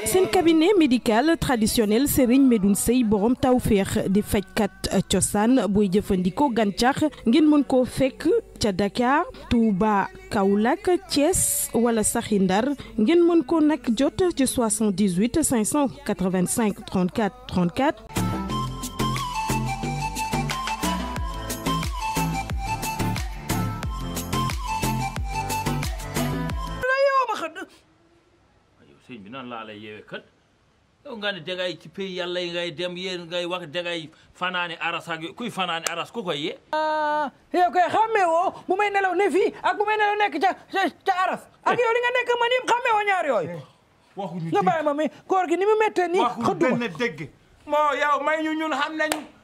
seen cabinet médical traditionnel Serigne Medoune Sey borom tawféex di fajkat cosaan booy jëfandikoo gàncax ngeen mën koo fekk ca Dakar Touba Kaolack Thiès wala saxi Ndar ngeen mën ko nag jot ci 78 585 34 34. sëñ bi nan laa lay yeewee kat yow nga ne dangay ci pays yàlla yi ngay dem yéen ngay wax dangay fanaani aras ak kuy fanaani aras ku koy yee. yow kay xàmmee woo bu may nelaw ne fii ak bu may nelaw nekk ca aras ak yow li nga nekk man yëpp xàmmee woo ñaar yooyu. waxuñu nga bàyyi ma mi koor gi ni mu méttee nii. waxuñu benn dégg. moo yow may ñu ñun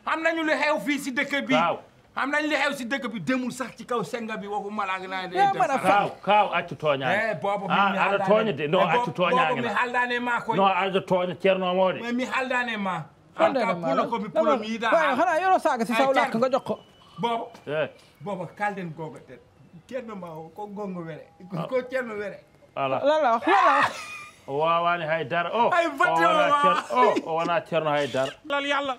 xam nañu li xew fii si dëkk bi. waaw xam nañ li xew si dëkk bi demul sax ci kaw senga bi waxu malaang naa de. kaw accu tooñaani. boobu mi aɗa tooña de non accu tooñaani mi haldane ma koy. non aɗa tooña ceerno mo de. mais mi haldane ma. pulo ko mi pulo mi yiɗa. waaw xanaa yoroo saaga si saw lakk nga jox ko. boobu kalden gogo ten ceerno ma ko gongo were ko ceerno were. voilà lan la wax o waawani haydara ay o wona ceerno haydara lal yàlla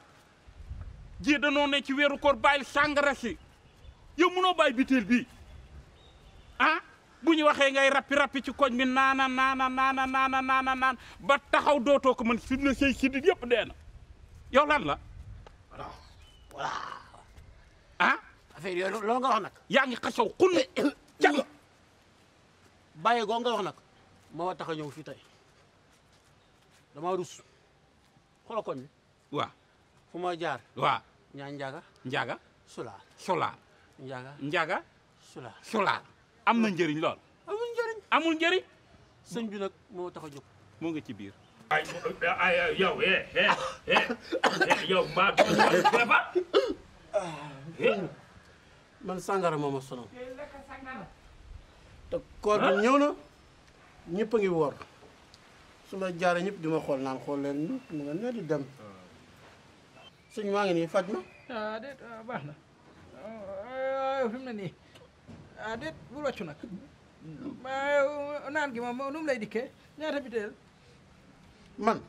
ji danoo ne ci weeru koor bàyyil sàngara si yow mënoo bàyyi bitéel bii ah bu ñu waxee ngay rappi ci koñ bi naan ba taxaw dootoo ko mën fi na say sidit yëpp dee na yow lan la voilà ah affaire yooyu loolu nga wax nag yaa ngi xasaw xun jàng bàyyi goo nga wax nag moo tax a ñëw fii tey dama rus xoolal koñ bi waaw fu ma jaar waaw ñaa njaaga sulaar njaaga sulaar sulaar am na njëriñ lool amul njëriñ sëñ bi nag moo tax a jóg moo nga ci biir ay yow yow mbaa feebar man sàngara moo ma sonal te koor bi ñëw na ñëpp a ngi woor su ma jaaree ñëpp di ma xool naan xool leen mu nga ne di dem sëñ maa ngi nii faj ma. déet baax na fi mu ne nii déet bul wàccu nag naan gi moom nu mu lay dikkee ñaata biteel. man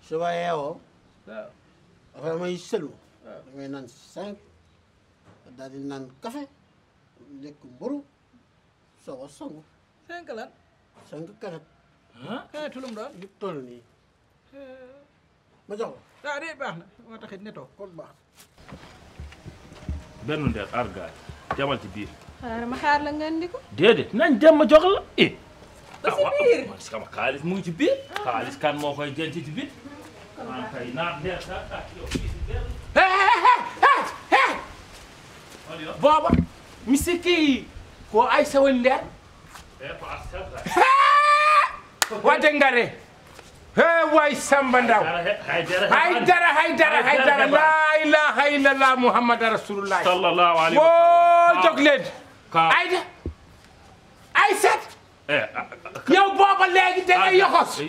su ma yeewoo dafa may sëlmu damay naan 5 daal di naan café lekk mburu soog a sangu 5 lan 5 kanet kanetu lu mu doon li toll nii ma jox la déet baax na moo taxit netoo kon baax benn ndeer argaay jamal ci biir ma xaar la nga indi ko déedéet nañ dem ma jox la ba si biir sama xaalis mu ngi ci biir xaalis kan moo koy jël ci biir man kay naa ndeer booba misiki ko ay sawal ndeer wade ngare way Samba Ndaw haydara la ilaha illallah muhammad rasulullah sallallahu alayhi wa sallam jóg leen ayda ay set yow booba léegi da ngay yoxos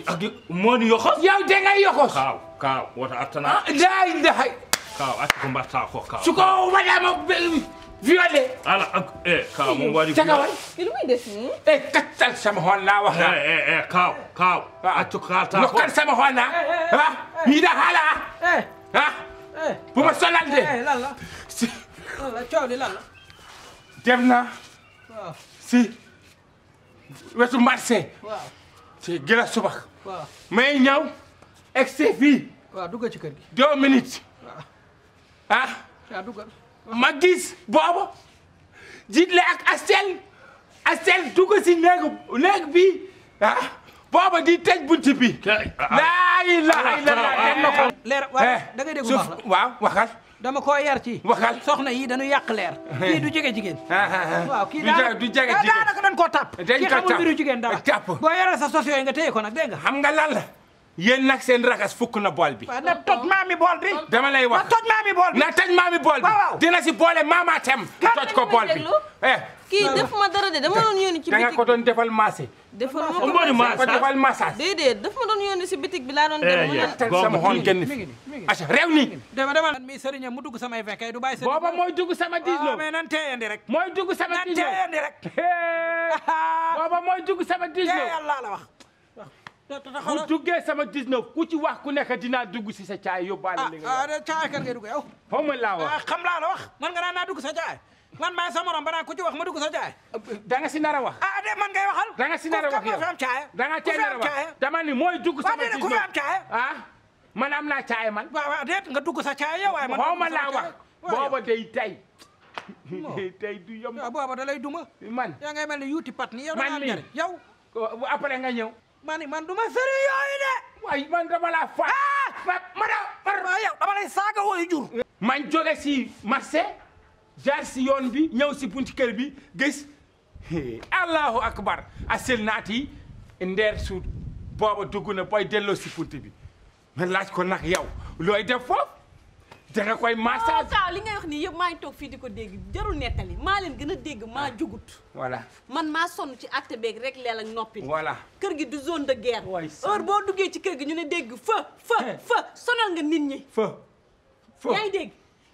moo ni yoxos yow da ngay yoxos kaaw wota attana la ilaha kaaw atti ko mbatta ko kaaw su ko waɗama violé ala kaaw moom waɗi tagaway lu muy def nii kattal sama hoon la wax kaaw accu kalta no kat sama hoon na yiɗa haala bu ma solal de lan la coow li lan la dem na waaw si wetu marché waaw ci gila subax waaw may ñëw egsi fii waaw duggal ci kër gi 2 minutes duggal ma gis boobu jiitle ak Astel dugg si néeg bi boobu di tëj bunti bi laa ilaaha illallaah dem na ko leer waaw da ngay déggu wax la waaw waxal dama koo yar ci waxal soxna yi dañu yàq leer kii du jege jigéen waaw kii du jege jigéen daanaka dañ koo tàpp kii xamul mbiru jigéen dara boo yoree sa sos yooyu nga téye ko nag dégg nga xam nga lan la yéen nag seen rakas fukk na bool bi na toj maami bool bi dama lay wax na toj maami bool bi na toj maami bool bi dina si boole mama tem toj ko bool bi kii def ma dara de dama doon yónni ci da nga ko doon defal massé defal ma ko defal massage déedéet daf ma doon yónni si bitig bi laa doon dem mu ne sama xool génn fi aca réew ni dama mi sëriñam mu dugg samay vingt kay du bàyyi booba mooy dugg sama 19 mais nan teeyandi rek mooy dugg sama 19 nan teeyandi rek booba mooy dugg sama 19 yàlla la wax bu duggee sama 19 ku ci wax ku nekk dinaa dugg si sa caay yóbbaale li nga caay kan ngay dugg yow foo ma laa wax xam laa la wax man nga naa dugg sa caay man maay sa morom banaa ku ci wax ma dugg sa caay da nga si nar a wax de man ngay waxal da nga si nar a wax yow da nga cee nar a wax dama ni mooy dugg sama 19 ku fi am caay man am naa caay man waaw déet nga dugg sa caay yow waaye man xaw ma laa wax booba day tey tey du yomb booba da lay duma man yaa ngay mel ni yuuti pat ni yow da nga am njëriñ yow après nga ñëw man duma sëriñ yooyu de waaye man dama laa fa yow dama lay saaga wooyu jur man jóge si marché jaar si yoon bi ñëw si bunti kër bi gis allahu akbar a sel naati ndeer su booba dugg na booy delloo si bunti bi ma laaj ko nag yow looy def foofu danga koy massage Kaaw li ngay wax nii yëpp maa ngi toog fii di ko dégg jarul nettali maa leen gën a dégg maa jugut voilà man maa sonn ci acte beeg rek leel ak noppi voilà kër gi du zone de guerre heure boo duggee ci kër gi ñu ne dégg fa sonal nga nit ñi yaa ngi dégg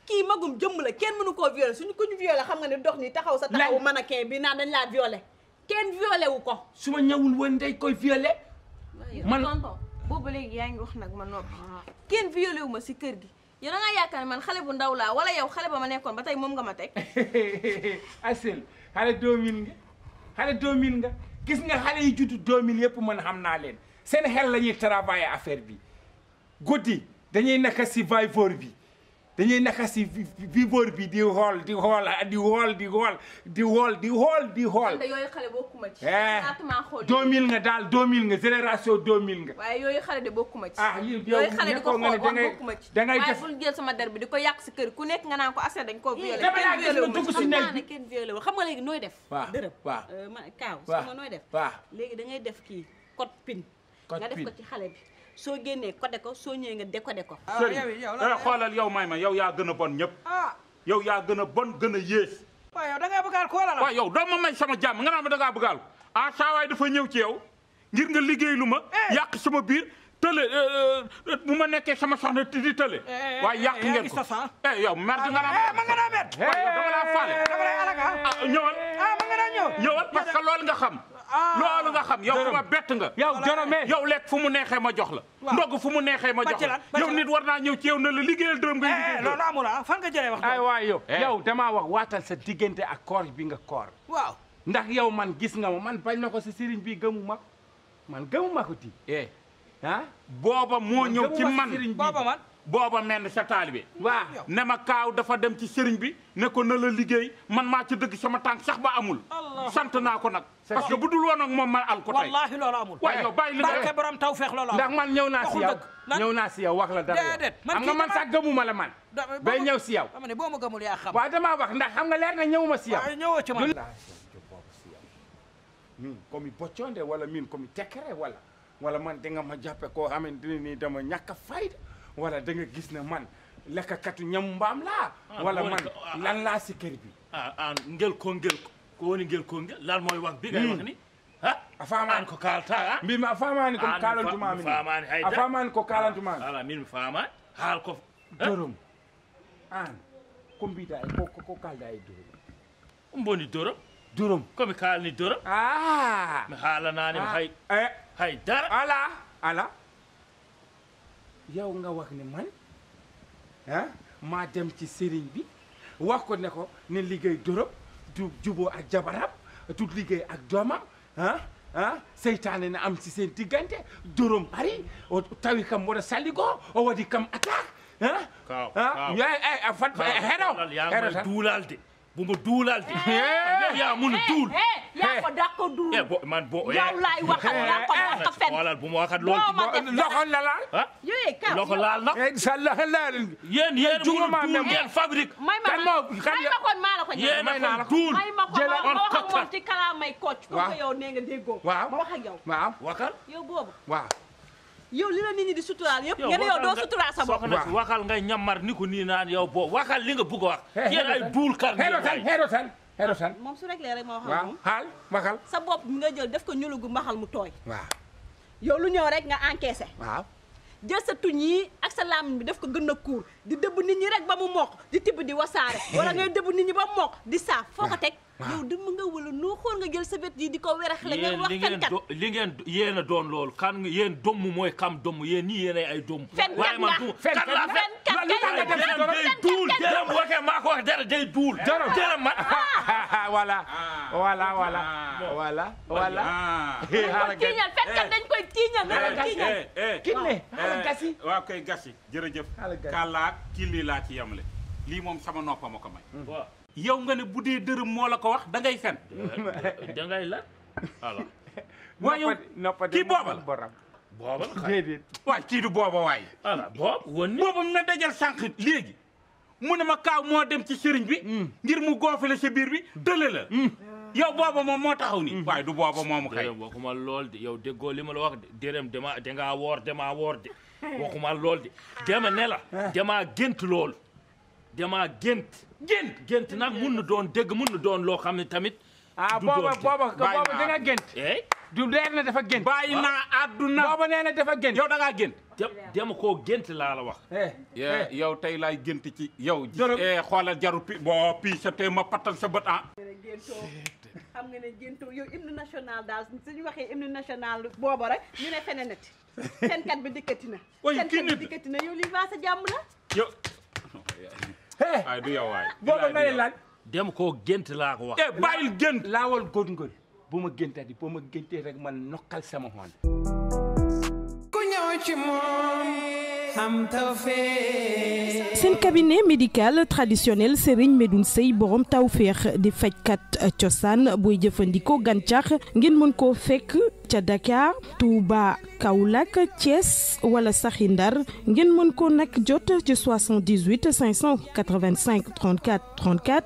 kii magum jëmm la kenn mënu koo violé suñu ko ñu violé xam nga ne dox ni taxaw sa taxawu mannequin bi naan dañ laa violé kenn violé wu ko su ma ñëwul woon day koy violé man tonton boobu léegi yaa ngi wax nag ma noppi kenn violé wu ma si kër gi yow da ngaa yaakaar ne man xale bu ndaw laa wala yow xale ba ma nekkoon ba tey moom nga ma teg Asel xale 2000 nga xale 2000 nga gis nga xale yi juddu 2000 yëpp man xam naa leen seen xel la ñuy travailler affaire bi guddi dañuy nekk si viveur bi dañuy nekk si viveur bi di xool di xool di xool di xool di xool di xool di xool. man yooyu xale bokkuma ci. naatuma xool 2000 nga daal 2000 nga génération 2000 nga. waaye yooyu xale de bokkuma ci. yow xale di ko xool wax bokkuma ci. da ngay def waaye bul jël sama der bi di ko yàq si kër ku nekk nga naan ko Asel dañ koo violé. dama laa gis nga dugg si nekk bi kenn violé wu xam nga léegi nooy def. waaw dërëm waaw Kaaw sama nooy def. waaw léegi da ngay def kii code PIN. nga def ko ci xale bi. soo génnee codé ko soo ñëwee nga décodé ko. xoolal yow may ma yow yaa gën a bon ñëpp. yow yaa gën a bon gën a yées. waaw yow da ngay bëggaal ko la. waaw yow doo ma may sama jàmm nga naan ma da ngaa bëggaal saa waay dafa ñëw ci yow ngir nga liggéey lu ma. yàq sama biir tële bu ma nekkee sama soxna di tële. waaye yàq ngeen ko yow merde nga naan. ma nga naa merde. waaye yow dama laa faale. dama lay alaka. ñëwal. ma nga naa ñëw. ñëwal parce que loolu nga xam. loolu nga xam yow ku ma bett nga. yow Jorome yow lekk fu mu neexee ma jox la. ndog fu mu neexee ma jox la. yow nit war naa ñëw ci yow ne la liggéeyal dërëm ngay liggéey. loolu amul fan nga jëlee wax. ay waay yow damaa wax waatal sa diggante ak koor bi nga koor. waaw ndax yow man gis nga ma man bañ na ko sa sëriñ bi gëmu ma ko man gëmu ma ko ti booba moo ñëw ci man booba man. booba mel ni sa taalibe waaw ne ma Kaaw dafa dem ci sëriñ bi ne ko na la liggéey man maa ci dëgg sama tànk sax ba amul sant naa ko nag parce que bu dul woon ak moom man al ko tey wallaahi loolu amul waaye yow bàyyi li nga barke borom taw feex loolu amul ndax man ñëw naa si yow ñëw naa si yow wax la dara xam nga man sax gëmuma la man bay ñëw si yow dama ne boo ma gëmul yaa xam waaw damaa wax ndax xam nga leer na ñëwuma si yow ñëwoo ci man min komi bocconde wala min komi tekkere wala man da nga ma jàppe koo xamante ne nii dama ñàkk a fayda wala da nga gis ne man lekkakatu ñam mbaam laa wala man lan laa si kër bi ngel ko woni ngel ko ngel lan mooy wax bi ngay wax ni a faamaani ko kalta mbimi a faamaani ko kalantuma min a faamaani ko kalantuma min ala min mi faamaani haal ko dorom an ko mbiɗa e ko kalda e dorom boni dorom dorom komi kalni dorom mi haalananima hay dara ala yow nga wax ne man maa dem ci sëriñ bi wax ko ne ko ne liggéey dorom du juboo ak jabaram du liggéey ak doomam seytaane ne am ci seen diggante dorom ari o tawi kam woɗa salligo o waɗi kam attaque fat heɗo tan duulalde bumo duulalde ya mun duul yaa ko dàq duul man bo yow laay waxal yaa ko dàq fen xoolal bu ma waxat lool loxo la laal yooyu Kaaw loxo laal nag sa loxo laal yéen juguma duul ngeen fabrique may ma kon maa la ko yéen a ko duul may ma ko ma wax ak moom ci kalaamay kocc ko yow nee nga déggoo waaw ma wax ak yow waaw wakal yow boobu waaw yow li la nit ñi di suturaal yëpp nga ne yow doo suturaal sa bopp soxna si waxal ngay ñamar ni ko nii naan yow boo waxal li nga bëgg a wax yéen ay duul kar xeedo tan moom su rek lee rek ma wax waaw xaal waxal sa bopp mi nga jël def ko ñulugu mbaxal mu tooy waaw yow lu ñëw rek nga encaissé waaw jël sa tuñ yi ak sa làmmiñ bi daf ko gën a kuur di dëbb nit ñi rek ba mu mokk di tibb di wasaare wala ngay dëbb nit ñi ba mu mokk di saaf foo ko teg yow dëmm nga wala noo xool nga jël sa bët yi di ko werax la ngeen wax fenkat li ngeen yéen a doon loolu kan yéen domm mooy kam domm yéen ñii yéen ay domm waaye man fenkat day duul dërëm waxee maa ko wax dara day duul dërëm man voilà tiiñal fenkat dañ koy tiiñal kinne xala gasi waaw koy gasi jërëjëf kàllaak kii lii laa ci yemle lii moom sama noppa ma ko may yow nga ne bu dee dërëm moo la ko wax da ngay fen da ngay la alors waaye kii booba la booba déedéet waay kii du booba waay alors boobu woon ni booba mu na dajal sànq léegi mu ne ma kaaw moo dem ci sëriñ bi ngir mu goofale sa biir bi dële la yow booba moom moo taxaw ni waaye du booba moomu kay waxuma lool de yow déggoo li ma la wax de dërëm dangaa woor damaa woor de waxuma lool de dama ne la damaa gént loolu damaa gént nag mun na doon dégg mun na doon loo xam ne tamit booba da nga gént du leer na dafa gént bàyyi naa àdduna booba nee na dafa gént yow da ngaa gént dama koo gént laa la wax yow tey laay gént ci yow xoolal jaru boo pii sa tey ma pattal sa bët xam nga ne géntoo yow hymne national daal suñu waxee hymne national booba rek ñu ne fenenati fenkat bi dikkati na fenkat bi dikkati na yow lii waa sa jàmm la yow ay du yow waay booba nga ne lan dama koo gént laa ko wax bàyyil gént laawal góor bu ma géntati boo ma géntee rek man nokkal sama xoon ku ñëw ci moom am tawfeex seen cabinet médical traditionnel Serigne Medoune Seye borom tawfeex di fajkat cosaan booy jëfandikoo gàncax ngeen mën koo fekk ca Dakar Touba Kaolack Thiès wala saxi Ndar ngeen mën ko nag jot ci 78 585 34 34